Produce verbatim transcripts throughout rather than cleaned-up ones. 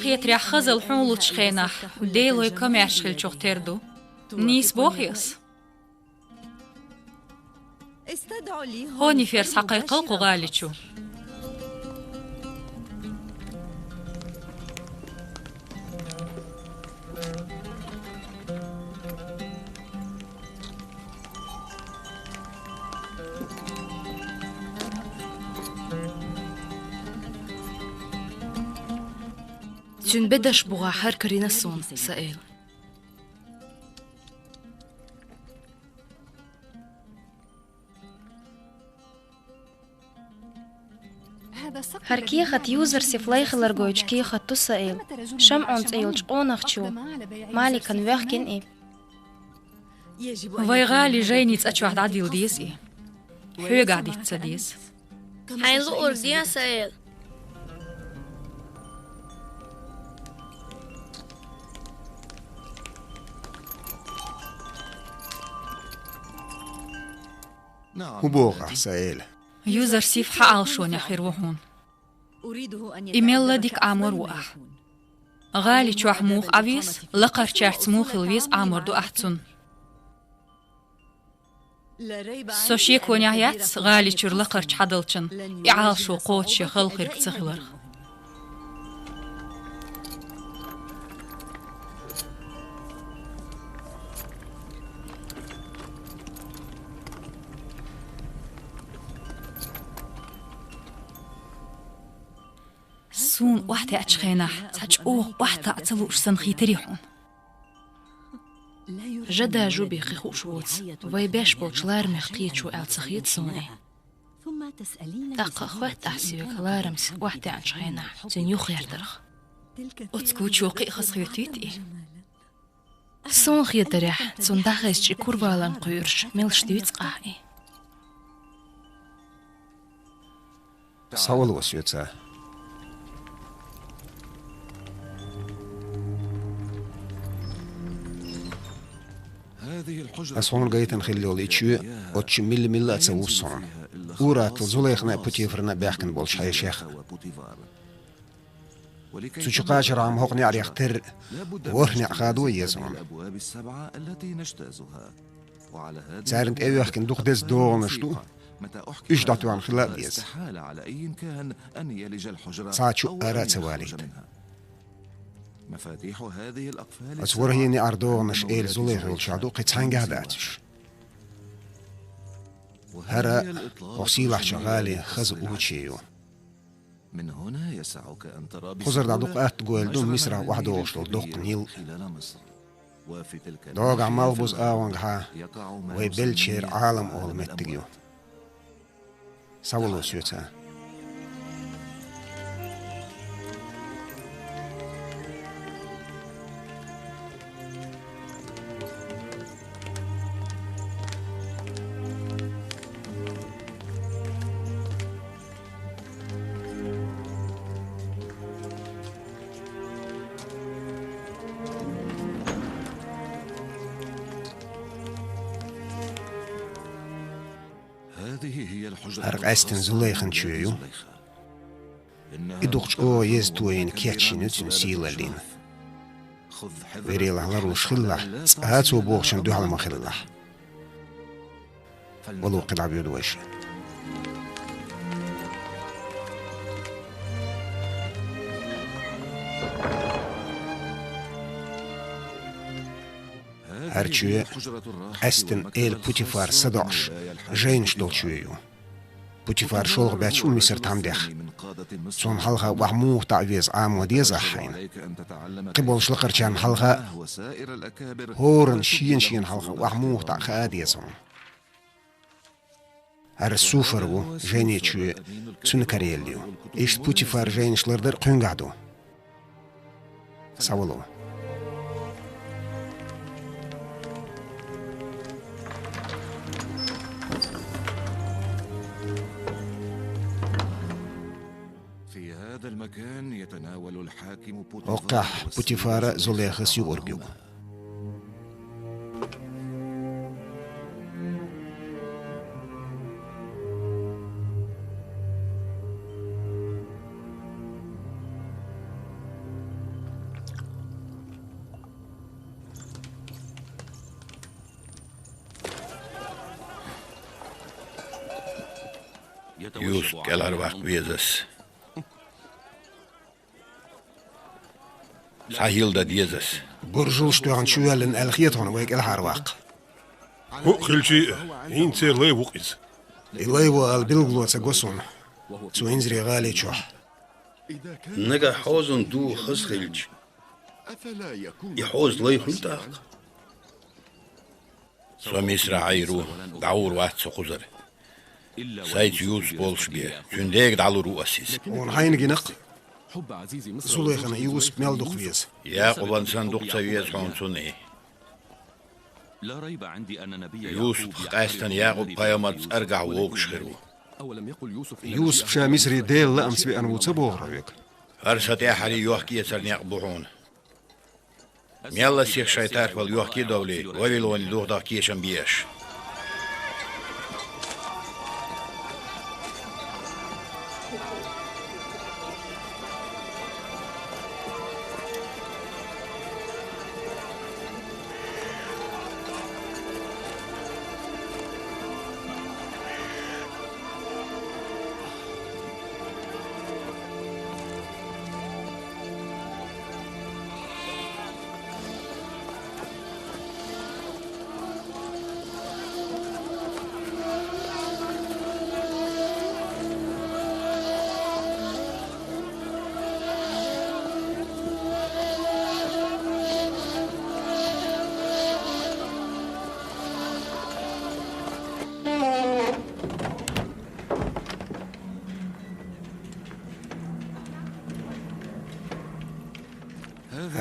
Кхетарехь, хазалла хьуна лучу хенахь, Делан комаьрша хиллачух тера ду. Нийса боху ас? Хьониферс схьакхайкхал кху гӀали чу. Цуьнан бедарш бухахь хӀара карийна суна, сан эла. ХӀара кехат Юзарсиф лай хилар гойту кехат ду, сан эла. ШамӀун цӀе йолчу къонахчо Маликана ваьхкина и. Вайн гӀали жайни цӀа чохь дӀадилла деза и. Хьоьгахь дита ца деза. Хьайна луург де, сан эла. ХӀун боху ахь, сан эла? Юзарсиф хьан Ӏалашонехь хир ву хьуна. И мелла дика Ӏамор ву ахь. ГӀали чохь муха Ӏан веза, лакхарчаьрца муха хила веза, Ӏамор ду ахь цунна. Со шеконехь яц гӀали чуьра лакхарчу хьадалчун и Ӏалашо кхочушъян хала хирг ца хиларх. Суна охьатаьӀачу хенахь цхьа чӀогӀа охьатаӀа ца лууш санна хийтарий хьуна? Жада жуби хи хууш воцу, вай беш болчу ларамех кхеташ ву аьлла ца хета суна и. ТӀаккха хоьтту ахь соьга, ларамас охьатаьӀначу хенахь цуьнан юххердарх? Оцу кучо кхин а хазахетуьйту и. Суна хетарехь, цунна дӀахезча и курваларна кхоьруш мелш дуьйцу къахь и. Схьавало соьца. Ас хьуна гайтина хилла йолу и чоь оцу чу милла-милла а ца вуссу хьуна. Ур-атталла Зулайхана а, Путифарна а баьхкина болчу хьешех. Цу чу кхачархьама хӀокху неӀарех терра ворхӀ неӀ хадо еза хьуна. Царна тӀе а йоьхкина дукха деза догӀанаш ду, уьш дӀатоьхна хила а беза. Цхьа чу а ара а ца валийта. Оцу ворхӀе неӀаран догӀанаш эла Зулайха йолчохь ду, кхин цхьаьнгахь а дац уьш. ХӀара хӀокху сийлахьчу гӀалин хаза уче ю. Кхузара дӀа дукха атта гойла ду Мисарахь охьадогӀуш долу доккха Нил. ДӀогахь малхбузу агӀонгахьа вай беллачеран Ӏалам олу меттиг ю. Схьавало соьца. ХӀара къаьсттина Зулайхан чоь ю. И дукха чӀогӀа еза тойина кечйина ю цуьнан сийлаллина. Верелахь ларлуш хилалахь, цкъа а цо бохучунна дуьхьал ма хилалахь. Вало, кхидӀа а воьду вайша. ХӀара чоь къаьсттина эла Путифар садоӀуш, жайнаш долу чоь ю. Путифар шолгӀа баьчча ву Мисар тхьамдех. Цунна хьалха охьа муха таӀа веза Ӏамо деза ахь хьайна. Кхиболчу лакхарчарна хьалха а, хӀоранна шена-шена хьалха охьа муха таӀа хаа деза хьуна. ХӀара Суфар ву, жайни чоь цуьнан караелла ю. Иштта Путифар жайнаш лардар а кхуьнгахь ду. Схьавало. ХӀокхахь Путифара Зулайхас юург ю. Юсуп кӀелхьарваккха веза ас. Схьахьулдан деза ас. Буржалш тоьхна чувоьллина аьлла хета хьуна вай кӀелхьарваккха? ХӀуъа хилча а, хӀинца церан лай ва-кх иза. И лай ва аьлла билгало ца го суна цу инзаре гӀали чохь. Нагахь хьозан дугӀа хаза хилча, и хьоза лай хуьлу тӀаккха? Со Мисрахь Ӏийр ву, дӀагӀур вац со кхузара. Сайца Юсуп волуш бен, цуьнан дега дӀалур ву ас иза. Хьуна хьайна гина-кх Зулайхана Юсуп мел дукха веза. Якъубан санна дукха ца веза хьуна цунна и. Юсуп къаьстина Якъуб-пайхамар цӀергахь вогуш хир ву. Юсуп ша Мисаре Делан лаамца веана ву ца бохура хьоьга? ХӀара сан тӀаьххьарий йохка-эцар некъ бу хьуна. Мелла а сиха шайн тарпал йохка а довлий, Вавилоне духадаха кешам бе аш.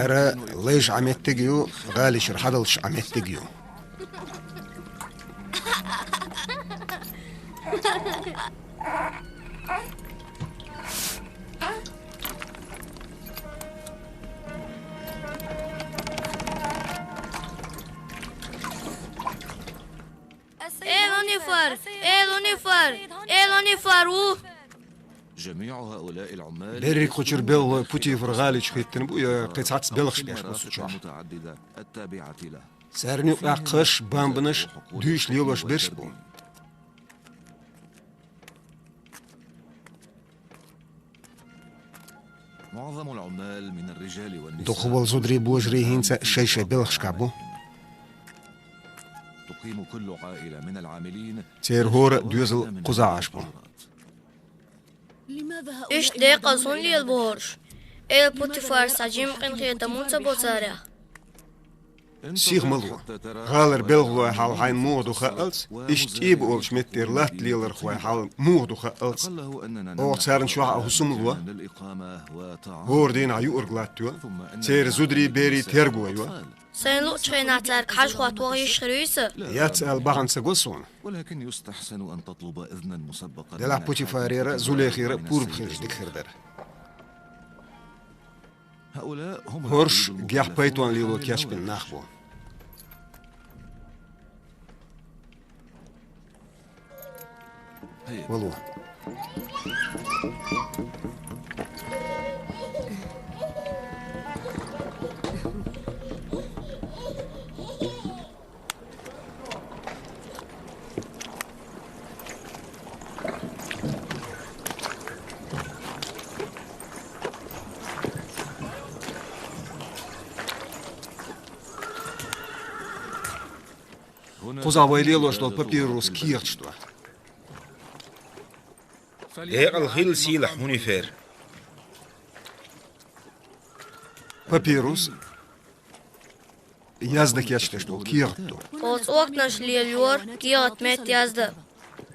ХӀара лайша Ӏан меттиг ю, гӀаличуьра хьадалчаш Ӏан меттиг ю. Элонифар! Элонифар! Элонифар ву! Берриг кху чуьра белхалой Путифар гӀали чу хӀиттина бу, я кхин цхьацца белхаш беш бу цу чохь. Царна юкъахь кхаш, бамбанаш, дуьйш лелош берш бу. Дукхахволу зударий, божарий хӀинца шай-шай белхашкахь бу. Церан хӀора а доьзал кхузахь Ӏаш бу. Иштта декъаза хӀунда лелабо хӀорш? Эла Путифарс цхьа жимма къинхетам хӀунда ца бо царех? Сиха ма ло. ГӀалара белхалой хьал хьайна муха ду хаалц, иштта тӀебан олучу меттера латта лелархой хьал муха ду хаалц. Оха царна чохь а хӀусам а ло. ХӀора дийнахь юург латтайо. Церан зударий, берий терго йо. Сайна луъучу хенахь цаьрга хьажа хӀотта ваха йиш хир юй сан? Яц аьлла бахьана ца го суна. Делахь Путифарера, Зулейхера пурба хилча дика хир дара. ХӀорш гехь пайтон лело кечбина нах бу. Вало. Кхузахь вай лелош долу папирус кехаташ ду. Декъала хила сийлахь, Хьунифер. Папирус яздан кечдеш долу кехат ду. Оцу окнаш лелайора кехат метта яздан.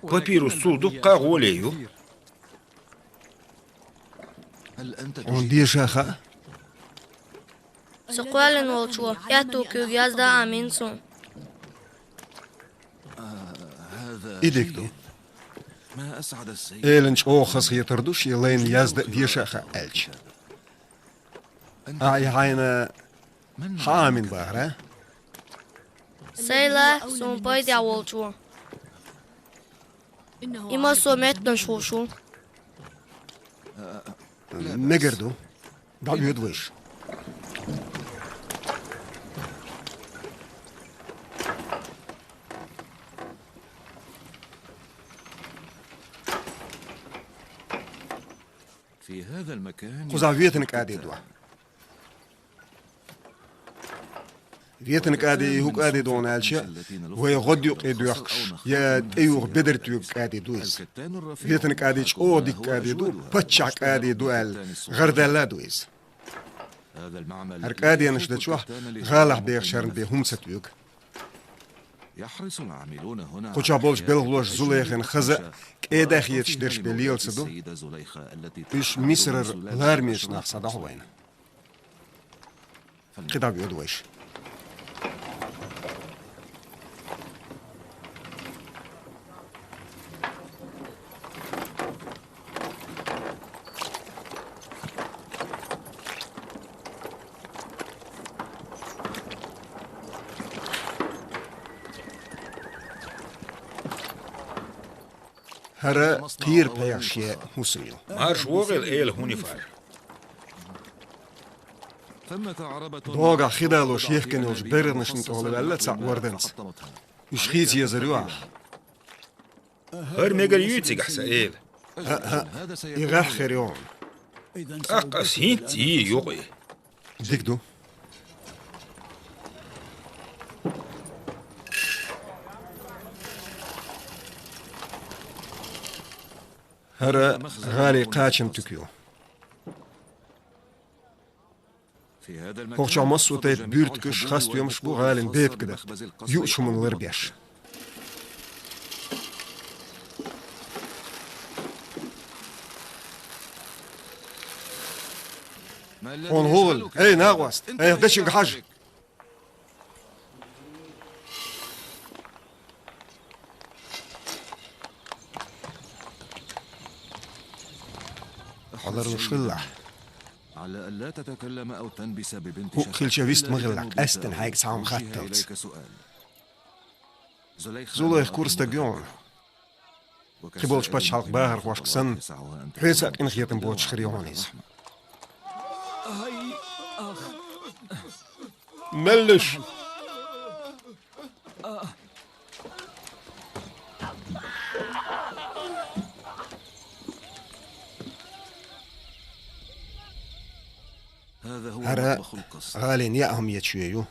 Папирус цул дуккха а гӀоле ю. Хьуна деша хаьа? Со кхоьллина волчо аьтту куьйга яздан Ӏамийна суна. И дика ду. Элана чӀогӀа хазахетар ду, шен лайна яздан а, деша а хаьа аьлча. Ахьа и хьайна хьан Ӏамийна бахара? Сайн ла, суна пайдехь волчо. И массо а меттанаш хууш ву. Мегар ду. ДӀаоьду вайша. Кхузахь ветана кӀаде ду. Ветана кӀаде, хӀун кӀаде ду хьуна аьлча, вай гӀодаюкъе доьхкаш, я тӀеюха бедар тоьга кӀаде ду иза. Ветана кӀаде чӀогӀа дика кӀаде ду, паччахьа кӀаде ду аьлла, гӀардаьлла а ду иза. ХӀара кӀаденаш дечохь гӀалахь бехачарна бен хӀума ца тоьгу. Кху чохь болчу белхалоша Зулайхина хаза а, кӀеда а хеташ дерш бен лела ца ду. Уьш Мисрара ларамечу нах схьадохьу вайна. КхидӀа воьду вайша. ХӀара кхера пхьегӀаш яь хӀусам ю. Марша вогӀийла, эла Хьунифар. ДогӀахь хи далош ехкина йолчу берганашна тӀехула ваьлла цхьаъ ворданца. Уьш хийца езар ю ахь. ХӀара мегар юй цигахь, сан эла? ХӀаъ, хӀаъ, и гӀеххьа хир ю хьуна. ТӀаккха ас хӀинцца йийр ю-кх и. Дика ду. ХӀара гӀалин кхачан туька ю. ХӀокху чохь массо а тайпа буьртигаш, хасстоьмаш бу гӀалин бепиг даккха, юучу хӀуманна ларбеш. Хьуна хӀун хилла, эй, накъост, айхьа дечуьнга хьажа! Хьо ларлуш хилалахь. ХӀуъа хилча вист ма хилалахь, къаьсттина хьайга цхьа хӀума хатталц. Зулайха кура стаг ю хьуна. Кхиболчу пачхьалкхан бахархошка санна, хьоьца а къинхетам боцуш хир ю хьуна иза. Меллуш! ХӀара гӀалин яа хӀума ечу шо ю.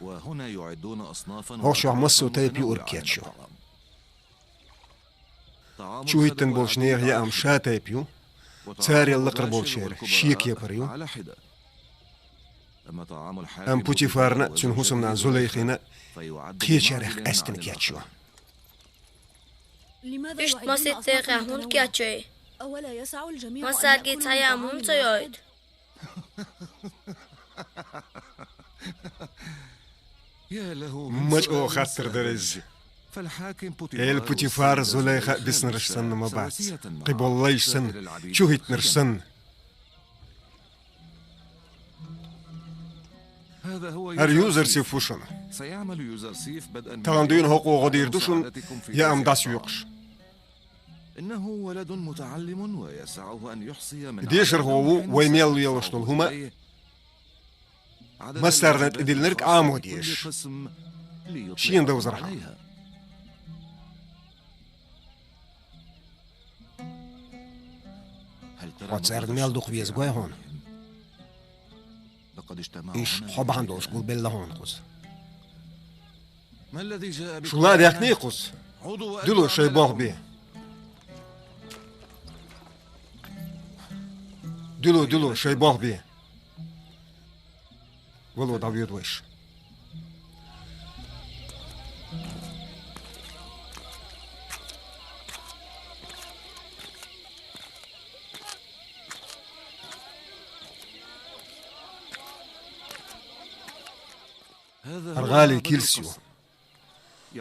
ХӀокху чохь массо а тайпа юург кечйо. Чу хӀиттина болчу нехан яа хӀума ша тайпа ю, царел лакхара болчеран шен кепара ю. Амма Путифарна а, цуьнан хӀусамнанна Зулайхина а кхечарех къаьсттина кечйо. Иштта масийтта тӀехь хӀунда кечйой? Массаьрга цхьа яа хӀума хӀунда ца йойту? Ма чӀогӀа хаттар дара иза. Эла Путифар Зулайха а биснарш санна ма бац, кхиболу лайш санна, чу хӀиттинарш санна. ХӀара Юзарсиф ву шуна. Тахана дуьйна хӀокхо гӀо дийр ду шуна, яа хӀума дӀасоькъуш. Дешархо ву, вай мел лелош долу хӀума а, массарна тӀедиллинарг а Ӏамо дезаш, шена довзархьама. Хьо царна мел дукха веза гой хьуна? Уьш хьо бахьана долуш гулбелла хьуна кхуза. Шу ла а даьккхиний кхуза? Дуьло шайн болх бе. Дуьло, дуьло шайн болх бе. Вало, дӀавоьду вайша. ХӀара гӀалин килс ю.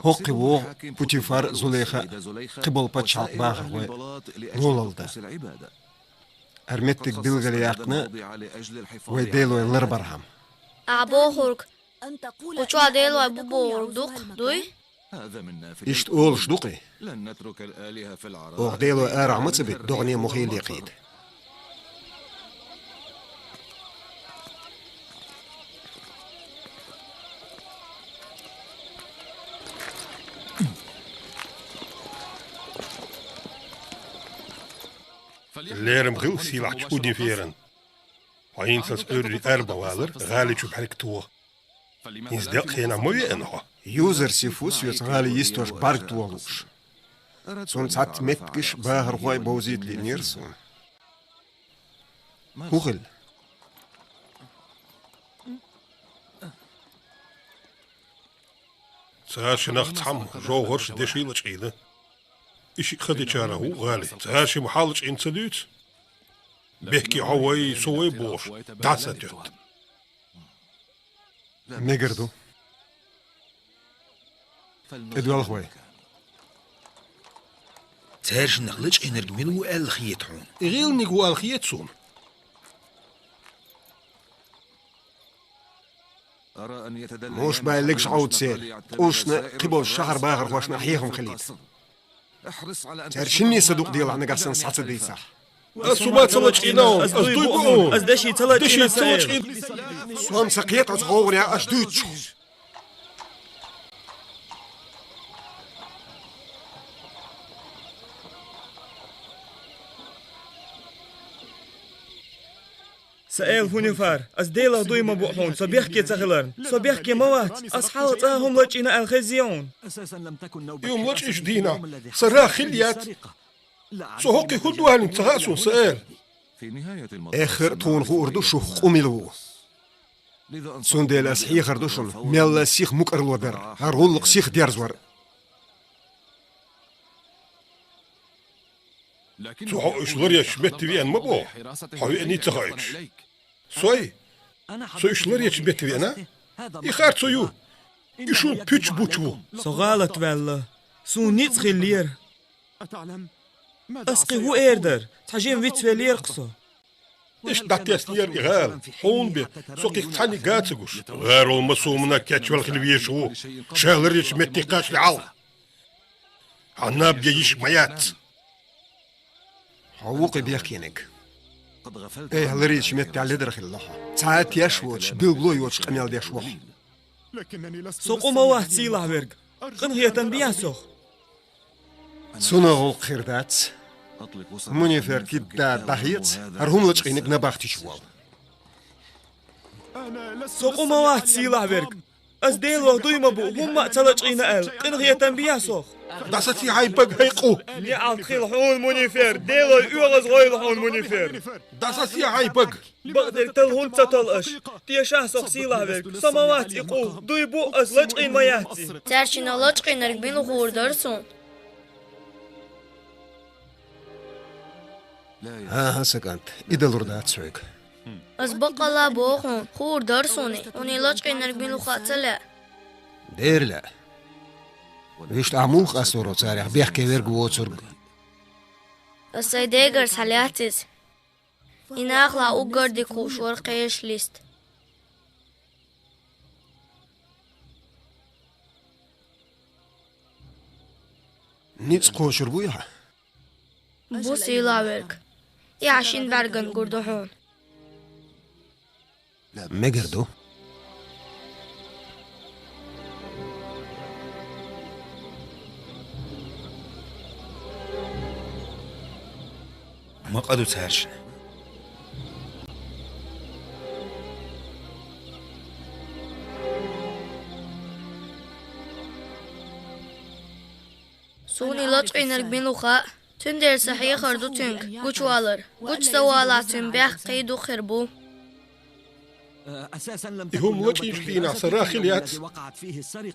ХӀокхе вогӀу Путифар а, Зулайха а, кхиболу пачхьалкхан бахархой лолалла дан. ХӀара меттиг билгалъяьккхина вай делой ларбархьама. Ахьа бохург, кху чохь делой бу бохург ду-кх, дуй? Иштта олуш ду-кх и. Оха делой арахь ма ца битта, догӀане мухӀеле кхета. Лерам хила сийлахьчу Путиферан. Хьо хӀинца аса Ӏуьйре арабан валар, гӀали чу бӀаьрг тоха. ХӀинца декъа хенахь ма веана хьо. Юзар Сифус веза гӀали йистош бӀаьрг тоха лууш. Цунна цхьацца меттигаш а, бахархой а бовзийта лиънера суна. ХӀун хилла? Царшинах цхьамма жовхӀарш а, деши а лачкъийна. И шиъ ха дечарах ву гӀали. Царшимма хьал лачкъийна ца дуьйцу? Бехке хьо вай, со вай бохуш, дӀа а сатоьтту. Мегар ду. ТӀедоьлху вай. Цаьршиннах лачкъийнарг мила ву аьлла хета хьуна? И гӀилланиг ву аьлла хета суна. Муш бай легаш Ӏовда церан, къушна, кхиболчу шахьар бахархошна хьехам хилийта. Цаьрга шинне са дукъ делахь, нагахь санна схьа ца дийцахь. Ас хӀума ца лачкъийна, ас дуй бу хьуна. Ас деши ца лачкъийна, сан эр. Сом ца кхета оцу гӀовгӀанех аш дуьйцучух. Сан эр Хунифар, ас Делах дуй ма бу хьуна, со бехке ца хиларна. Со бехке ма вац, ас хьалха цкъа а хӀума лачкъийна аьлла хезий хьуна? И хӀума лачкъийначу дийнахь сан рагӀ хилла яц. Со хӀокху хӀун ду аьллинг ца хаьа суна, сан эр. Эххар а тхуна хуур ду шух къу мила ву. Цундела ас хьехар ду шуна мелла сиха мукӀарло дар, хӀара гӀуллакх сиха дерзор. Цо хьо уьш ларъечу метте веана ма боху, хьо веаний ца хоуьйтуш. Сой? Со уьш ларъечу метте веана? И харцо ю. И шуна пуьчаш буьтуш ву. Со гӀалат ваьлла. Суна ницкъ хиллера. Ас кхин хӀун эр дара? Цхьа жима вицвеллера-кх со. Иштта дӀатеснера и гӀала, хьуна бен, со кхин цхьаннега а ца гуш. ГӀарол массо а хӀуманах кечвелла хила везаш ву, ша ларъечу метте кхачале хьалха. Хьан наб я йиша ма яц. Хьо ву кхин бехкениг. Айхьа ларъечу меттехь ледара хилла хьо. Цхьа а теш воцуш, билгало йоцуш къамел деш ву хьо. Со къу ма вац, сийлахь верг. Къинхетам бехьа сох. Цунах гӀуллакх хир дац. Мунифер кидда дӀахеца, хӀара хӀума лачкъийнарг набахтича волла. Со къу ма вац, сийлахь верг. Ас Делах дуй ма бу, хӀумма а ца лачкъийна аьлла, къинхетам бехьа сох. ДӀасаций хьайн бага, хӀай къу! НеӀалт хила хьуна, Мунифер! Делой оьгӀаз гӀойла хьуна, Мунифер! ДӀасаций хьайн бага! Бакъдерг тала хӀунда ца толу аша? Тешахь сох, сийлахь верг, со ма вац и къу, дуй бу ас, лачкъийна ма яц и. Цаьршиннах лачкъийнарг мила хуур дара суна? ХӀан-хӀа, сан кӀант, и далур дац хьоьга. Ас баккъалла а боху хьуна, хуур дара суна и, хьуна и лачкъийнарг мила ву хаа ца лаьа. Дера лаьа. Вуьшта ахь муха къасторо царех бехке верг воцург? Ас сайн дегара схьалаьцна иза. И нахала уггар дика хууш вара кхечу листа. Ницкъ кхочур буй хьан? Бу, сийлахь верг. И хьан шина бӀаьргана гур ду хьуна. Мегар ду. Ма къа ду цаьршинна. Суна и лачкъийнарг мила ву хаьа, цундела сан хьехар ду цуьнга гучувалар. Гучу ца валахь, цуьнан бехк кхин а дукха хир бу. И хӀума лачкъийначу дийнахь сан рагӀ хилла яц.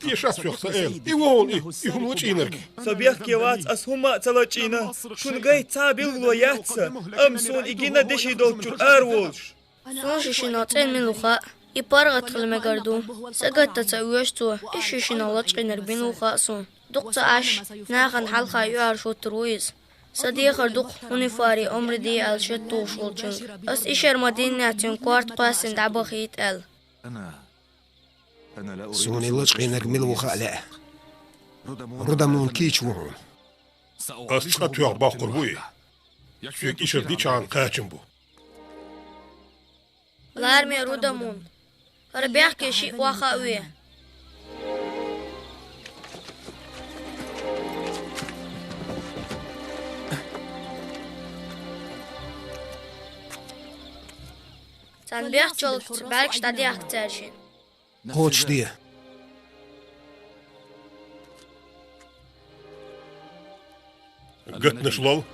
Тешахь сох, сан эла. И ву хьуна и, и хӀума лачкъийнарг. Со бехке вац, ас хӀумма а ца лачкъийна. Шуна гайта цхьа а билгало яц сан, амма суна и гина деши долчуьра ара волуш. Суна ши шиннах цӀена мила ву хаьа. И паргӀат хила мегар ду. Сагатта ца оьшу цо, и ши шиннах лачкъийнарг мила ву хаьа суна. Дукха ца Ӏаш, нахана хьалха юьхьӀаьржа хӀуттур ву иза. Сан дехар ду-кх Хунифари Омриди аьлла шед тухуш волчуьнга. Ас и шера ма-диннехь цуьнан корта кхоьссина дӀабахийта аьлла. Суна и лачкъийнарг мила ву хаа лаьа. Рудамун кийча ву хьуна. Ас цкъа тоьхна боккхур бу и. Соьга и шера дичахьана кхачам бу. Лараме, Рудамун, хӀара бехке шиъ охьахаа ве. Царна бехачул бӀаргаш дӀадехка цаьршинна. Кхочушде. Гатнаш лол.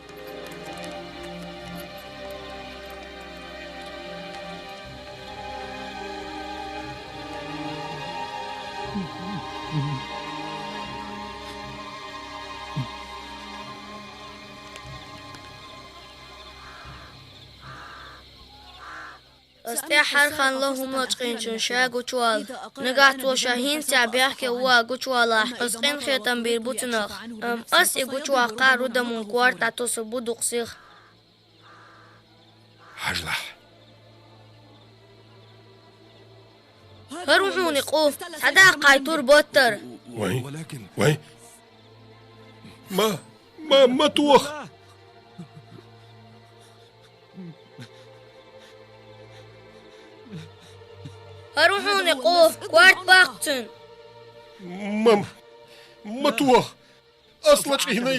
Ас тӀаьххьара хан ло хӀума лачкъийначун ша гучавала. Нагахь цо ша хӀинца бехке вуа гучавалахь, ас къинхетам бийр бу цунах. Амма ас и гучаваккха Рудамун корта тосур бу дукха сиха. Хьажалахь. ХӀара ву хьуна и къу, схьадаккха хьай тур баттара. Вай, вай. Ма, ма, ма тоха. ХӀара ву хьуна и къу, корта баккха цунна. Ма, ма тоха. Ас лачкъийна,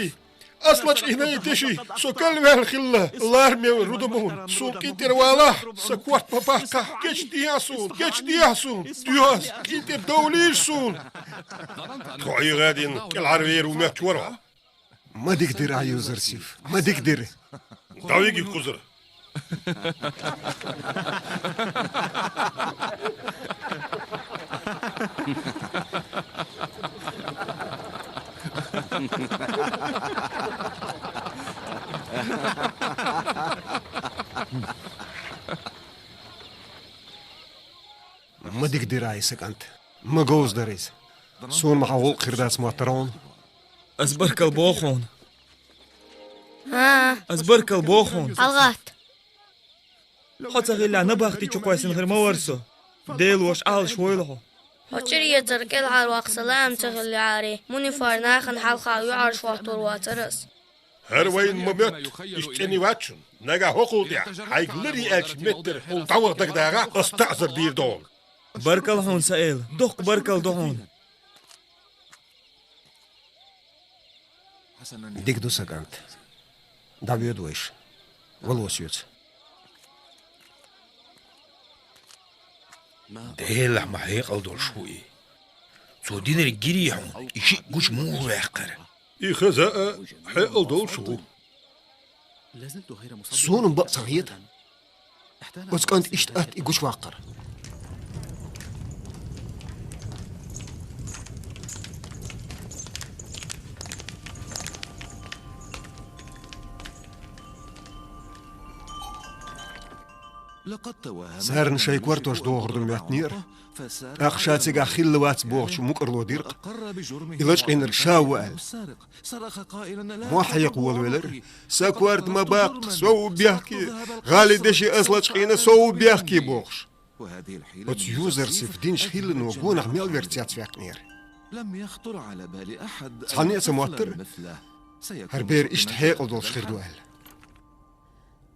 ас лачкъийна, деши, со кӀалваьлла хилла, лараме Рудамун, суна къинтӀера валахь, сан корта ма баккхахь, кечдехьа суна, кечдехьа суна, доьхьа ас, къинтӀера довлийша суна. Тхо Ӏийгадина кӀелхьарвер ву мотташ вара хьо. Ма дика дира, Юзарсиф, ма дика дира. ДӀавига кхузара. Ма дика дира, сан кӀант. Ма говза дара иза. Суна ма хьа гӀуллакх хир дац моттара хьуна. Ас баркал боху хьуна. ХӀаа. Ас баркал боху хьуна. ХьалагӀатта. Хьо ца хилча, набахти чу кхоьссина хир ма вара со. Делан воша Ӏалашвойла хьо. Хьо чуьра ецар кӀелхьарваккха салам ца хиллехьара, Мунифар нахана хьалха юьхьӀаьржа хӀоттор вацара ас. ХӀара вайна ма моьтту, иштта цӀена вац шуна. Нагахь хӀокхул тӀехь, хьайга лар е аьлча меттара хьуна дӀаваха дагадагӀахь, ас таӀзар дийр ду хьуна. Баркал хьуна, сан эла, дуккха баркал ду хьуна. Дика ду, сан кӀант. ДӀавоьду вайша. Вало соьца. Делахь ма хьекъал долуш ву и. Цо динарг гирий хьуна, и шиъ гуча муха ваьккхира? И хаза а хьекъал долуш ву. Суна-м бакъ ца хета оцу кӀанта иштта атта и гучаваккхар. Царна шайн кортош дохур ду моьттинера, тӀаккха ша цигахь хилла вац бохучу мукӀарло дира-кх, и лачкъийнарг ша ву аьлла. Мохь хьекха волавелира: «Сан корта ма баккха, со ву бехке, гӀали деши ас лачкъийна, со ву бехке», — бохуш. Оцу Юзарсифа динчу хӀиллано гонах мел верг цецваьккхинера. Цхьанна а ца моттара, хӀара бер иштта хьекъал долуш хир ду аьлла.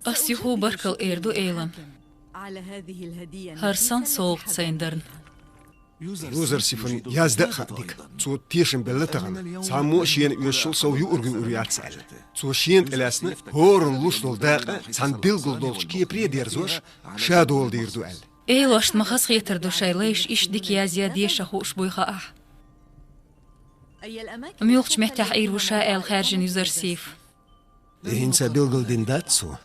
Ас юха баркалла эр ду Элан, хӀара сан совгӀат сайна дарна. Юзарсифан язда а хаьа дика. Цо тешам белла тахана, цхьаммо а шена оьшучул сов юург юур яц аьлла. Цо шена тӀелаьцна хӀоранна луш долу дакъа цхьана билггал долчу кепаре дерзош, ша дола дийр ду аьлла. Элошна ма хазахетар ду шайн лайш иштта дика язъян дезаш хууш буй хаахь. Муьлхачу меттехь Ӏийр ву ша аьлла хаьржина Юзарсиф? И хӀинца билгалдина дац цо.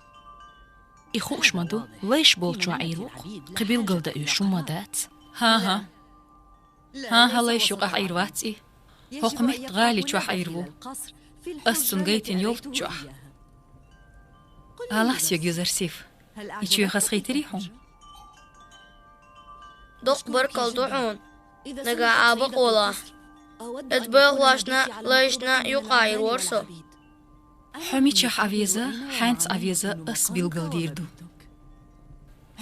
И хууш ма ду, лайш болчохь Ӏийр ву-кх, кхин билгалдан оьшуш хӀумма дац. ХӀан-хӀа. ХӀан-хӀа, лайш юкъахь Ӏийр вац и. ХӀокху метта гӀали чохь Ӏийр ву. Ас цунна гайтина йолчу чохь. Алахь соьга, Юзарсиф, и чоь хазахийтирий хьуна? Доккха баркалла ду хьуна. Нагахь а бакъолахь. Оцу боьхалошна, лайшна юкъахь Ӏийр вара со. Хьо мичахь Ӏан веза, хьаьнца Ӏан веза ас билгалдийр ду.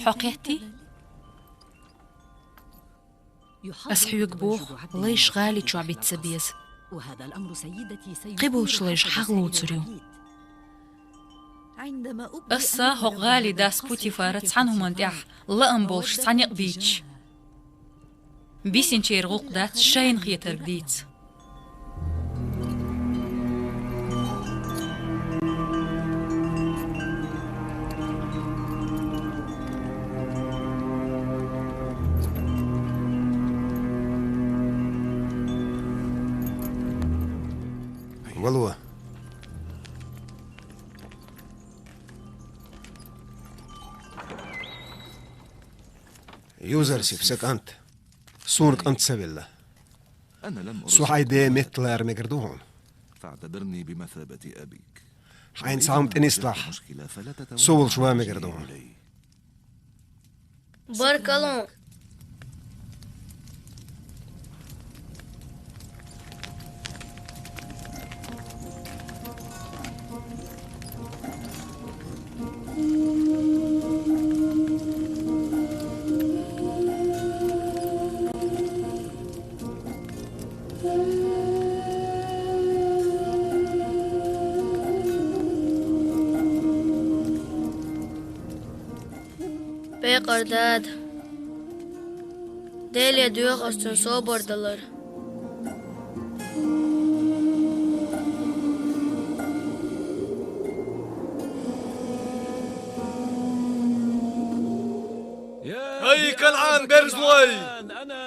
Хьо кхеттий? Ас хьоьга боху, лайш гӀали чохь бита ца беза. Кхиболчу лайша хьагӀ лоцур ю. Аса хӀокху гӀали дас Путифара цхьана хӀуманна тӀехь лаам болуш цхьа некъ бийцича, бисинчеран гӀуллакх дац шайна хетарг дийца. Вало. Юзарсип, са кӀант. Суна кӀант ца велла. Со хьай ден меттала ара мегар ду хьуна. Хьайна цхьа хӀума тӀе нислахь, со волуш ван мегар ду хьуна. Баркалла. Пекъар Дада, Деле доьху ас цунна собар далар. ХӀай, КанӀан берзалой,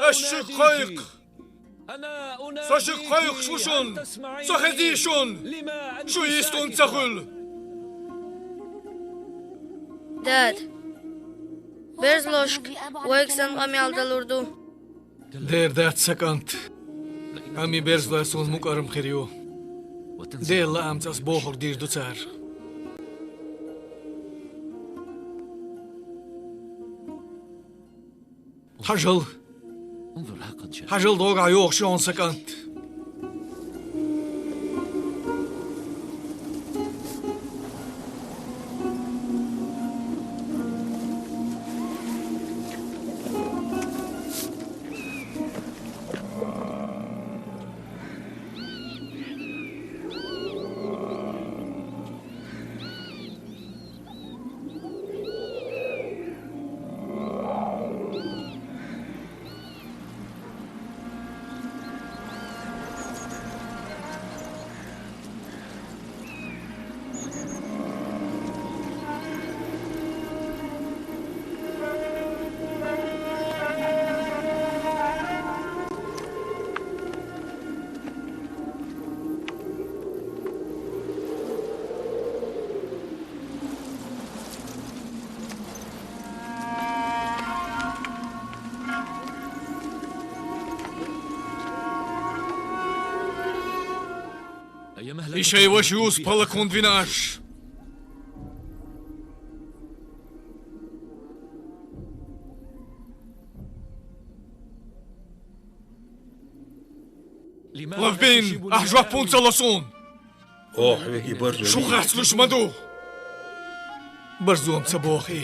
ас шуьга кхойкху! Со шуьга кхойкхуш ву шуна, со хезий шуна, шу йистхунна ца хуьлу. Дада, берзалошка вайга сан къамел далур ду. Дера дац, сан кӀант, амма и берзалой суна мукӀарма хир ю. Делан лаамца ас бохург дийр ду цара. Хьажал! Хьажал, догахь йогӀуш ю хьуна сан кӀант! И шайн ваша Юсуп хӀаллакьхунна вина аш. Лавбин, ахь жоп хӀунда ца ло суна? Охьа, и барзо. Шу харц луш ма ду. Барзо-м ца боху и.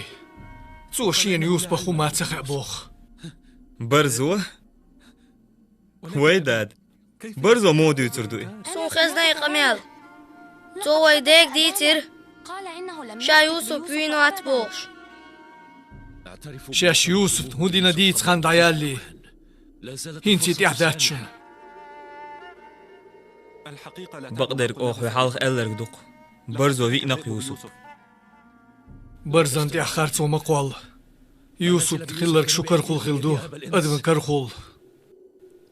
Цо шена Юсупах хӀума ца хаьа боху. Барзо? Вай дада, барзо муха дуьйцур ду и? Суна хезна и къамел. Цо вай дега дийцира, ша Юсуп вийна вац бохуш. Шаьш Юсупна хӀун дина дийца хан дӀаяллий, хӀинца и тӀехь дац шуна. Бакъдерг оха хьалха аьлларг ду-кх, барзо виъна-кх Юсуп. Барзан тӀехь харцо ма кхолла. Юсупна хилларг шу карахула хилла ду, адаман карахула.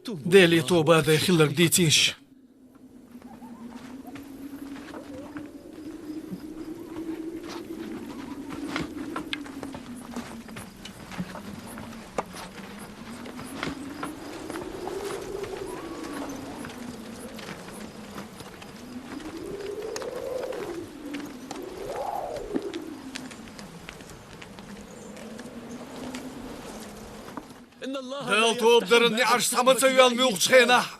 Деле тоба дай, хилларг дийцийша. Дала тоба даран неӀарш схьа ма ца йоьллу муьлххачу хенахь,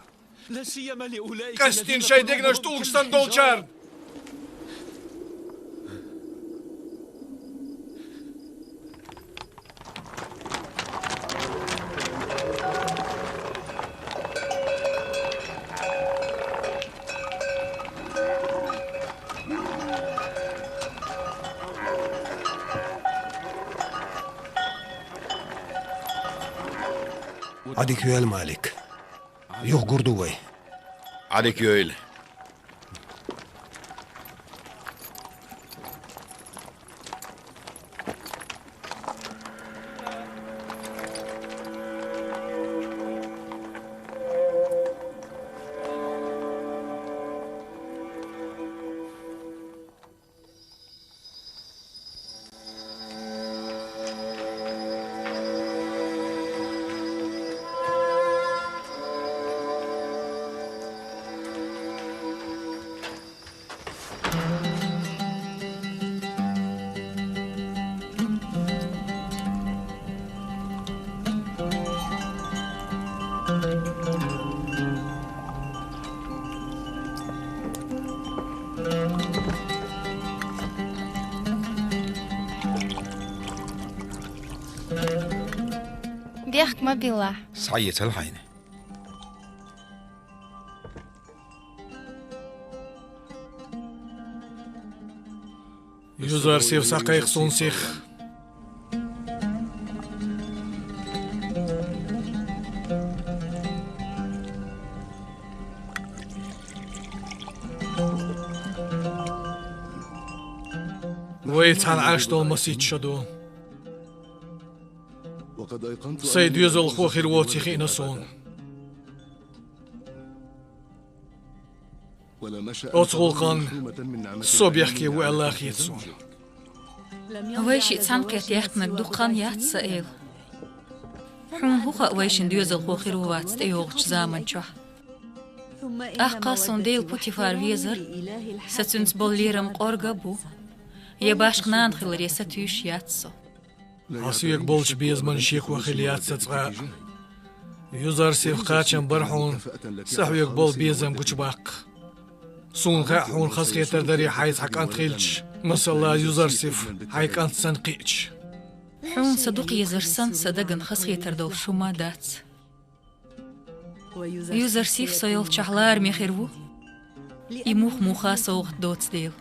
къаьсттина шайн дегнаш тӀулгаш санна долчарна. Ӏадика йойла, Малик. Юха гур ду вай. Ӏадика йойла. тӀехк ма биллахь. Схьаэцал хьайна. Юзарсиф, схьакхайкха суна сиха. Вай цхьана Ӏаш долу масийтта шо ду. Сайн доьзалхо хир воций хиъна суна. Оцу гӀуллакхана со бехке ву аьлла хета суна. Вайшиъ цхьаьнакхетта яьккхинарг дукха хан яц, сан эла. Хьуна хӀун хаьа вайшин доьзалхо хир ву вац тӀейогӀучу заман чохь? ТӀаккха суна Делан Путифар везара, сан цуьнца болу лерам кӀорга а бу, я башха нана хиларе сатуьйсуш яц со. Хьан соьга болчу безаман шеко хилла яц сан цкъа а. Юзарсиф кхачам бара хьуна, сан хьоьга болу безам гучубаккха. Суна хаьа, хьуна хазахетар дарий хьайца хьан кӀант хилча, масала, Юзарсиф хьайн кӀант санна кхиъча. Хьуна сан дукха езар санна, сан дагна хазахетар долуш хӀума дац. Юзарсиф со йолчохь лараме хир ву, и мух-муха совгӀат доцу дела.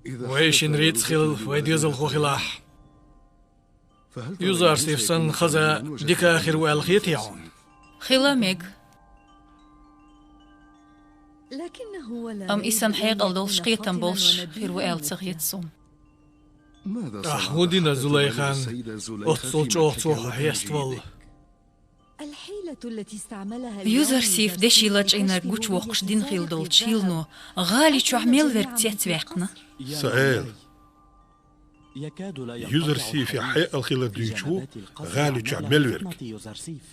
Вайшинна рицкъ хила, вай доьзалхо хилахь. Юзарсиф санна хаза дика а хир ву аьлла хетий хьуна? Хила мега. Амма и санна хьекъал долуш, кхетам болуш хир ву аьлла ца хета суна. Ахь хӀун дина Зулайхан оццул чӀогӀа цо хьо хьеставалла? Юзарсиф деши лачкъийнарг гучувоккхуш дина хилла долчу хӀиллано гӀали чохь мел верг цецваьккхина? Сан эла. Юзарсифе хьекъал хилар дуьйцуш ву гӀали чохь мел верг.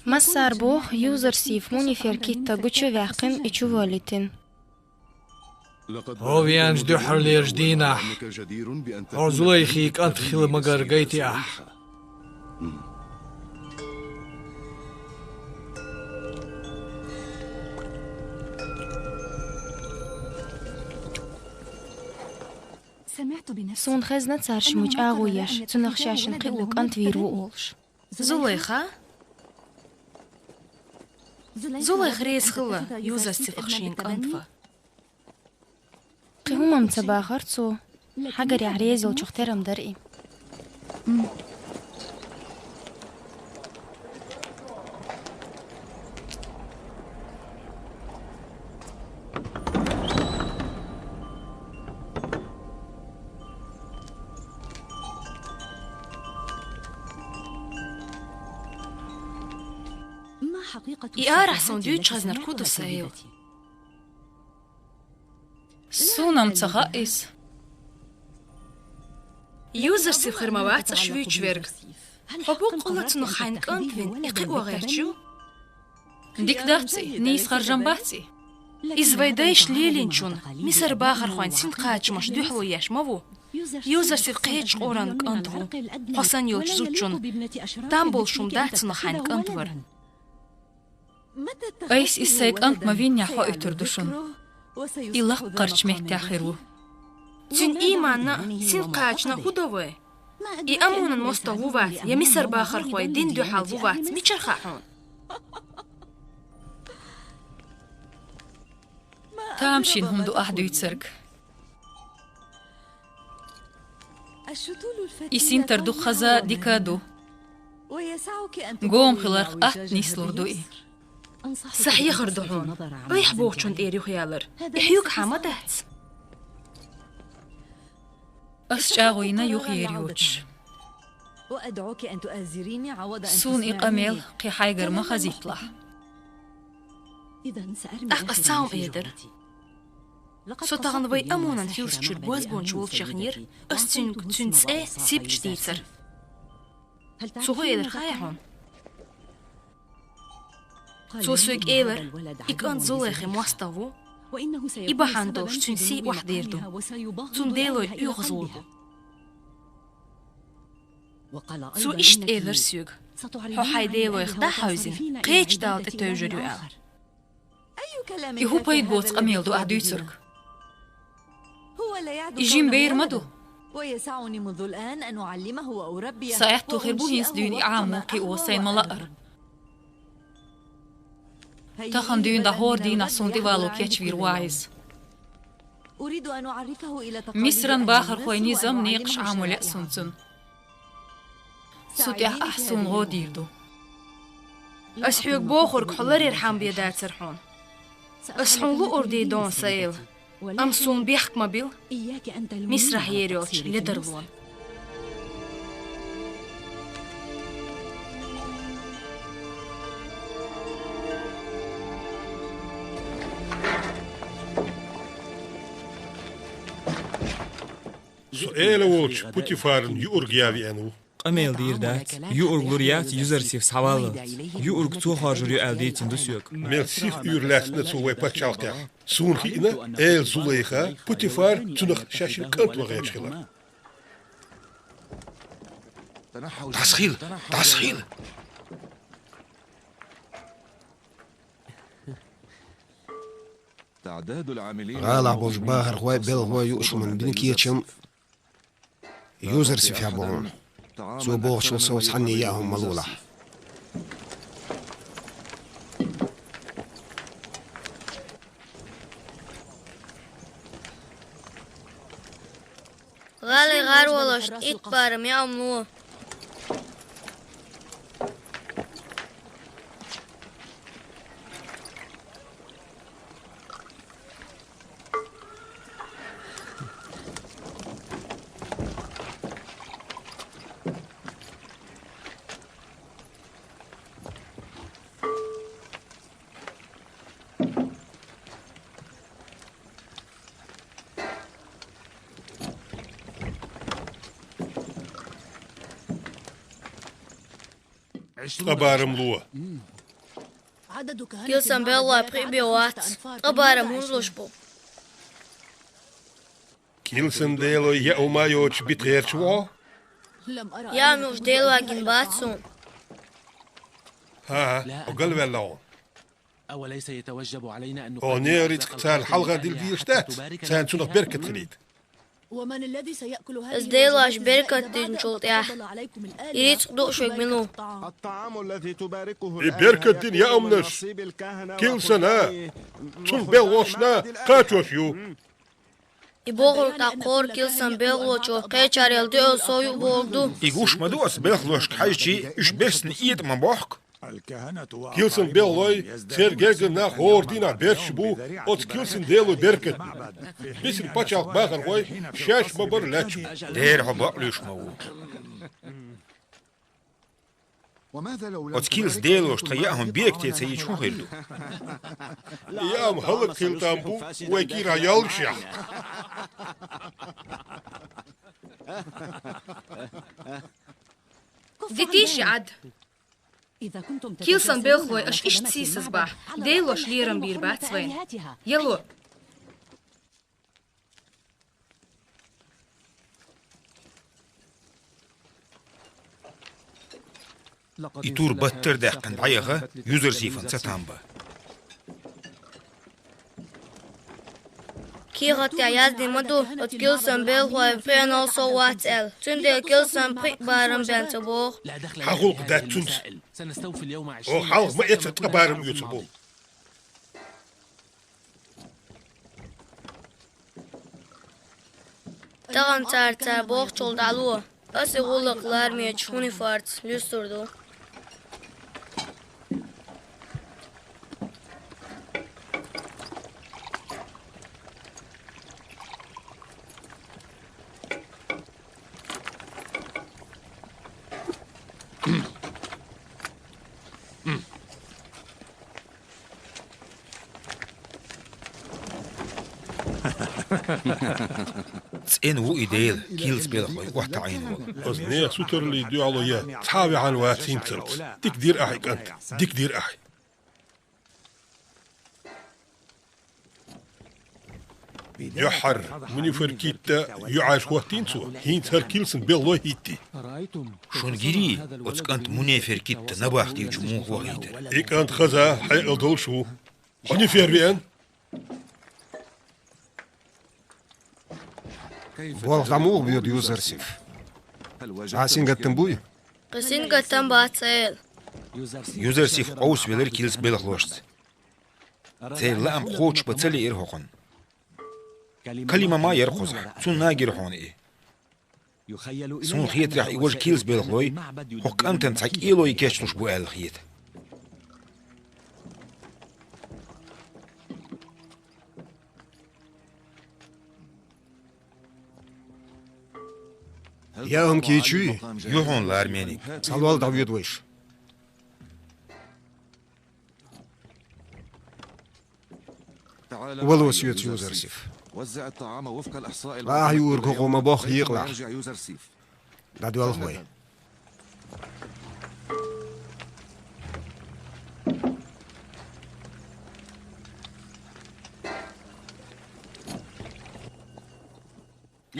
Массара боху, Юзарсиф Мунифер китта гучу а ваьккхина, и чу волийтина. Хьо веанчу дуьххьарлерчу дийнахь хьо Зулайхин кӀант хила магар гайтий ахь? Суна хезна цара шимма чӀагӀо еш, цунах шаьшшинна кхин а кӀант вийр ву олуш. Зулайха? Зулайха реза хилла, Юзарсифах шен кӀант ван. Кхин хӀумам ца бахара цо, хьагарехь реза йолчух терам дара и. И арахь суна дуьйцуш хезнарг хӀун ду, сан эла? Суна-м ца хаьа иза. Юзарсиф хир ма вац аша вуьйцуш верг. Хьо боккъалла цунах хьайна кӀант вина, и кхио гӀерташ ю? Дика дац и, нийса харжам бац и. Иза вайн дайша лелийначунна, Мисар бахархойн синкхачамаш дуьхьало еш ма ву. Юзарсиф кхечу къуран кӀант ву. Хьо санна йолчу зудчунна там болуш хӀума дац цунах хьайна кӀант вар. Айса иза сайн кӀант ма виннехь хьо уьтур ду шуна. И лаккхарчу меттехь хир ву. Цуьнан ийманна а, синкхачанна а хӀун до вай? И Амонан мостагӀа ву вац, я Мисар бахархойн дин дуьхьал ву вац, мичара хаьа хьуна? Тамашийна хӀума ду ахь дуьйцург. И синтар дукха хаза а, дика а ду. Гома хиларх атта нислур ду и. Сан хьехар ду хьуна, айхьа бохучунна тӀера юхаялар. И хьоьгахьа ма дац. Ас чӀагӀо йина юхаер йоцуш. Суна и къамел кхин хьайгара ма хазийталахь. ТӀаккха ас цхьа хӀума эр дара. Со тахана вай Амонан хиллачуьра бозбунча волчу яхнера, ас цуьнга цуьнан цӀе Сиб-чу дийцар. Цо хӀун элира хаьий хьуна? Цо соьга элира, и кӀант Зулайхин мостагӀа ву, и бахьана долуш цуьнан сий охьадер ду, цуьнан делой оьгӀазвур бу. Цо иштта элира соьга: хьо хьайн делойх дӀахьаьвзина, кхечу Далла тӀетевжар ю аьлла. И хӀун пайда боцу къамел ду ахь дуьйцург? И жима бер ма ду. Са аьттув хир бу хӀинца дуьйна и Ӏамо кхио сайна ма лаьара. Тахан дуьйна дӀа хӀора дийнахьа суна тӀевало кечвийр ву иза. Мисран бахархойн низам, некъаш Ӏамо лаьа суна цунна. Цу тӀехь ахь суна гӀо дийр ду. Ас хьоьга бохург хьо ларъяр хьан бен дацара хьуна. Ас хьуна луур дий, дона сан эла. Амма суна бехк ма билла Мисрахь ер йолчу ледарлонна. Со эла волчу Путифарна юург ян веана ву. Къамел дийр дац. Юург лур яц Юзарсиф схьаваллалц. Юург цо хоржур ю аьлла дийцина ду соьга. Мел сиха уьйр лаьцна цо вай пачхьалкхехь. Суна хиъна, эла Зулайха, Путифар цунах шаьшшинна кӀант ван гӀерташ хилар. ДӀасахила! ДӀасахила! ГӀалахь болчу бахархой, белхалой юуш хӀуманна бина кечам Юзарсифехь бу хьуна. Цо бохучул сов цхьанне яа хӀума ма лолахь. ГӀалин гӀаролашна итт барам яа хӀума ло. Ткъа барам ло. Килсан белхалой пхиъ бен вац. Ткъа барам хӀунда луш бу? Килсан делой яа хӀума йоцуш бита гӀерташ ву хьо? Яа хӀума йолуш делой гина бац суна. ХӀан-хӀа, хьо галваьлла хьуна. О, нехан рицкъ царна хьалха дилла дезаш дац, царна цунах беркат хилийта. Аса делош беркат динчул тӀаьхьа и рицкъ дууш верг мила ву? И беркат дина яа хӀуманаш, килсана, цуьнан белхалошна кхачош ю. И бохург тӀаккха хӀора килсан белхалочо кхечарел дуьхьал сов ю бохург ду. И гуш ма ду аса белхалошка хьаьжча, уьш бессина этӀа ма бохку. Килсан белхалой, церан гергара нах хӀора дийнахь берташ бу оцу килсан делой беркат. Бисина пачхьалкх бахархой шаьш ма-барра лаьтташ бу. Дера хьо бакълуьйш ма ву. Оцу килсан делоша тхан яа хӀума бекате ца йича хӀун хир ду? Яа хӀума хӀаллакьхила там бу вай кийрахь яллашехь. Дитийша Ӏад. Килсан белхалой, аша иштта сийсаз бахь, делош лерам бийр бац вайна. Яло! И тур баттара даьккхина дӀаяха, Юзарсифан цатам бан. Кехат тӀехь яздина ма ду, оцу килсан белхалойн пхеанал сов вац аьлла. Цундела килсан пхиъ барам бен ца боху. Хьан гӀуллакх дац цуьнца? Оха хьалха ма эцара ткъа барам оьцур болу. Тахана цара, цара бохучул дӀало. Аса и гӀуллакх ларамечу Хунифарца луьстур ду. ЦӀена ву и Дела, килсан белхалой охьатаӀийна волу. Аса нехан сутараллин дуьхьало ян цхьа а ваьхьна вац хӀинццалц. Дика дира ахь, и кӀант, дика дира ахь. Дуьххьара Мунеферкитта юьхьӀаьржа хӀоттийна цо, хӀинца хӀара килсан белхалой хӀитти. Шуна гирий, оцу кӀант Мунеферкитта набахтечу муха вахийтара? И кӀант хаза, хьекъал долуш ву. Хьо Нифер веана? Болх дӀа муха боьду, Юзарсиф? Ӏа сингаттам буй? Кхы сингаттам бац, Эла. Юзарсиф къовсавелира Килс белхалошца. Церан лаам кхочушбан ца лиира хьуна. Калима ма яра кхузахь, цунна а гира хьуна и. Суна хетарехь, и важа Килс белхалой хӀокху кӀантана цхьа кӀело йи кечлуш бу аьлла хета. Я хӀума кийча юй? Ю хьуна, ларам бинарг. Цхьа лол дӀавоьду вайша. Вало соьца, Юзарсиф. Ахьа юург хӀокхо ма-бохху екъалахь. ДӀадоьлху вай.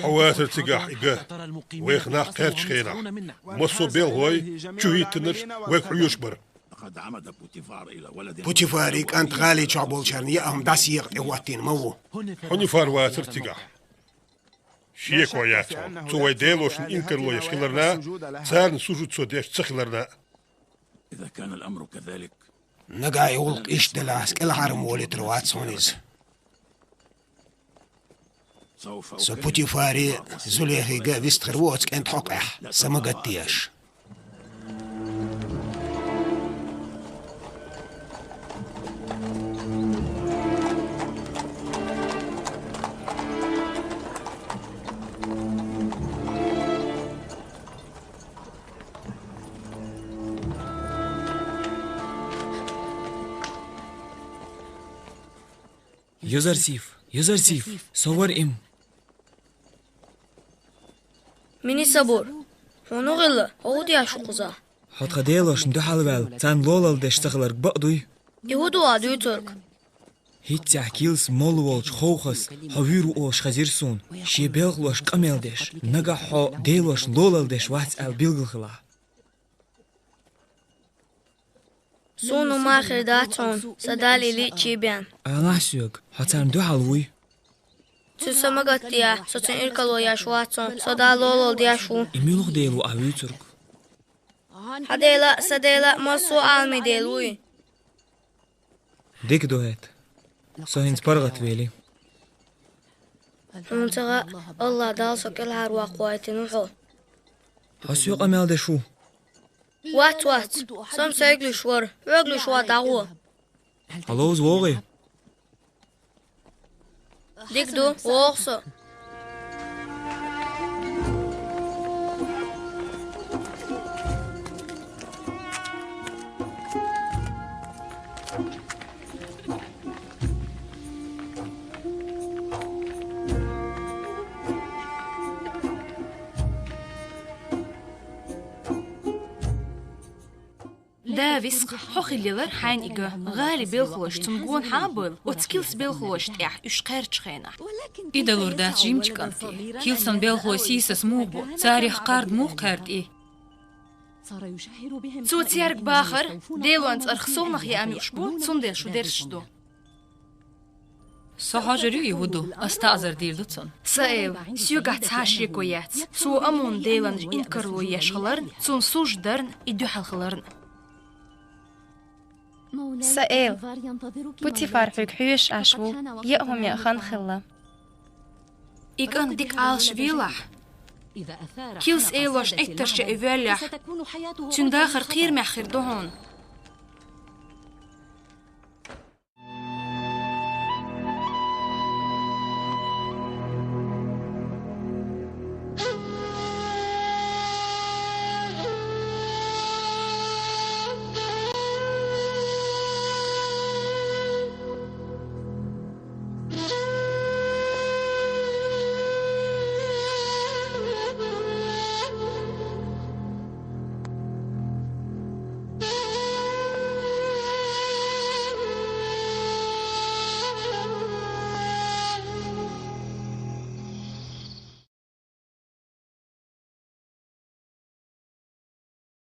Хьо вацара цигахь и ган. Вайх нах кхаьрдачу хенахь, массо а белхалой, чу хӀиттинарш вайга хьоьжуш бара. Путифаран кӀант гӀали чохь болчарна яа хӀума дӀасаекъа тӀехӀоттийна ма ву. Хьунифар вацара цигахь. Шеко яц хьуна цо вайн делошна инкарло еш хиларна, царна сужуд цо деш ца хиларна. Нагахь и гӀуллакх иштта делахь, аса кӀелхьара-м волуьйтур вац хьуна иза. Со Путифари, Зулейхига вистхир ву оцу кӀентан хьокъехь, са ма гатдеш. Юзарсиф, Юзарсиф, со вара и-м. Мини Сабур, хьуна хӀун хилла, хьо хӀун деш ву кхузахь? Хьо тхан делошна дуьхьал ваьлла, царна лолалла деш ца хиларг бакъ дуй? И хӀун ду ахь дуьйцург? ХӀинццехь Килс молла волчу Ховхас хьо вуьйр ву олуш хезира суна, шен белхалошка къамел деш, нагахь хьо делошна лолалла деш вац аьлла билгал хилахь. Суна хӀума хир дац хьуна, сан Дала и лиъча бен. Алахь соьга, хьо царна дуьхьал вуй? Цуьнан са ма гатдехь, со цуьнан иркало еш вац хьуна, со Далла лолалла деш ву. И муьлха дела ву ахь вуьйцург? Хьан Дела а, сан Дела а, массо а Ӏаламийн Дела вуй. Дика ду хӀета. Со хӀинца паргӀатвели. Хьуна ца хаьа, АллахӀ Дала со кӀелхьарваккха гӀойтина ву хьо. Хьо соьга къамел деш ву? Вац, вац, со-м сайга луьйш вара, хьоьга луьйш вац, дӀагӀо. Хьо ловза вогӀий? Дика ду, вогӀу со. Да, вискъа, хьо хилла елар хьайна и ган. ГӀали белхалоша цунна гонахьа а бевлла, оцу Килс белхалошна тӀехь уьш кхаьрдачу хенахь. И далур дац жимачу кӀанте. Килсан белхалой сийсаз муха бу, царех кхарда муха кхаьрда и? Цо цаьрга бахар, Делан цӀарах совнах яа муьлш бу, цундела шу дерзаш ду. Со хьожур ю и хӀун ду, ас таӀзар дийр ду цунна. Сан Эла, соьгахь цхьа а шеко яц. Цо Амун-Делан инкарло еш хиларна, цунна сужуд дарна и дуьхьал хиларна. Сан Эла, Путифар хьоьга хьоьжуш Ӏаш ву, яа хӀума яа хан хилла. И кӀант дика Ӏалашвелахь, Килс элошна Ӏиттарш яа воьллехь, цуьнан дахар кхерамехь хир ду хьуна.